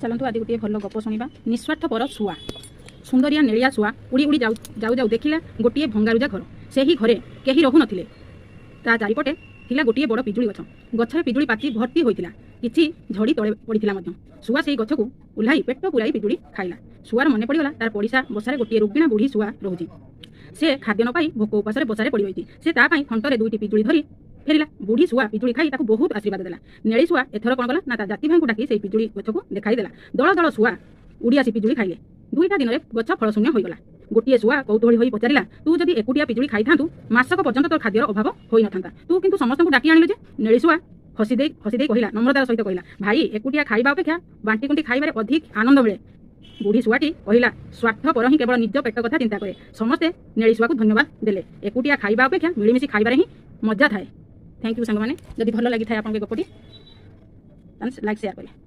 ଚାଲନ୍ତୁ, ଆଜି ଗୋଟିଏ ଭଲ ଗପ ଶୁଣିବା, ନିସ୍ୱାର୍ଥପର ଶୁଆ। ସୁନ୍ଦରିଆ ନେଳିଆ ଶୁଆ ଉଡ଼ି ଉଡ଼ି ଯାଉ ଯାଉ ଯାଉ ଦେଖିଲା ଗୋଟିଏ ଭଙ୍ଗାରୁଜା ଘର। ସେହି ଘରେ କେହି ରହୁନଥିଲେ। ତା ଚାରିପଟେ ଥିଲା ଗୋଟିଏ ବଡ଼ ପିଜୁଳି ଗଛ। ଗଛରେ ପିଜୁଳି ପାଚି ଭର୍ତ୍ତି ହୋଇଥିଲା, କିଛି ଝଡ଼ି ତଳେ ପଡ଼ିଥିଲା ମଧ୍ୟ। ଶୁଆ ସେହି ଗଛକୁ ଓହ୍ଲାଇ ପେଟ ପୁରାଇ ପିଜୁଳି ଖାଇଲା। ଶୁଆର ମନେ ପଡ଼ିଗଲା, ତାର ପଡ଼ିଶା ବସାରେ ଗୋଟିଏ ରୋଗିଣା ବୁଢ଼ୀ ଶୁଆ ରହୁଛି। ସେ ଖାଦ୍ୟ ନ ପାଇ ଭୋକ ଉପାସରେ ବସାରେ ପଡ଼ି ରହିଛି। ସେ ତା ପାଇଁ ଥଣ୍ଟରେ ଦୁଇଟି ପିଜୁଳି ଧରି ଫେରିଲା। ବୁଢ଼ୀ ଶୁଆ ପିଜୁଳି ଖାଇ ତାକୁ ବହୁତ ଆଶୀର୍ବାଦ ଦେଲା। ନେଳି ଶୁଆ ଏଥର କ'ଣ କଲା ନା, ତା ଜାତି ଭାଇଙ୍କୁ ଡାକି ସେଇ ପିଜୁଳି ଗଛକୁ ଦେଖାଇ ଦେଲା। ଦଳ ଦଳ ଶୁଆ ଉଡ଼ି ଆସି ପିଜୁଳି ଖାଇଲେ। 2ଟା ଦିନରେ ଗଛ ଫଳଶୂନ୍ୟ ହୋଇଗଲା। ଗୋଟିଏ ଶୁଆ କୌତୂହଳୀ ହୋଇ ପଚାରିଲା, "ତୁ ଯଦି ଏକୁଟିଆ ପିଜୁଳି ଖାଇଥାନ୍ତୁ, ମାସକ ପର୍ଯ୍ୟନ୍ତ ତୋର ଖାଦ୍ୟର ଅଭାବ ହୋଇନଥାନ୍ତା। ତୁ କିନ୍ତୁ ସମସ୍ତଙ୍କୁ ଡାକି ଆଣିଲୁ ଯେ?" ନେଳି ଶୁଆ ହସିଦେଇ ହସିଦେଇ କହିଲା, ନମ୍ରତାର ସହିତ କହିଲା, "ଭାଇ, ଏକୁଟିଆ ଖାଇବା ଅପେକ୍ଷା ବାଣ୍ଟି କୁଣ୍ଟି ଖାଇବାରେ ଅଧିକ ଆନନ୍ଦ ମିଳେ।" ବୁଢ଼ୀ ଶୁଆଟି କହିଲା, "ସ୍ୱାର୍ଥପର ହିଁ କେବଳ ନିଜ ପେଟ କଥା ଚିନ୍ତା କରେ।" ସମସ୍ତେ ନେଳି ଶୁଆକୁ ଧନ୍ୟବାଦ ଦେଲେ। ଏକୁଟିଆ ଖାଇବା ଅପେକ୍ଷା ମିଳିମିଶି ଖାଇବାରେ ହିଁ ମଜା ଥାଏ। Thank you ସାଙ୍ଗମାନେ। ଯଦି ଭଲ ଲାଗିଥାଏ ଆପଣଙ୍କ ଗପଟି, ତାହେଲେ ଲାଇକ୍, ସେୟାର କରିବେ।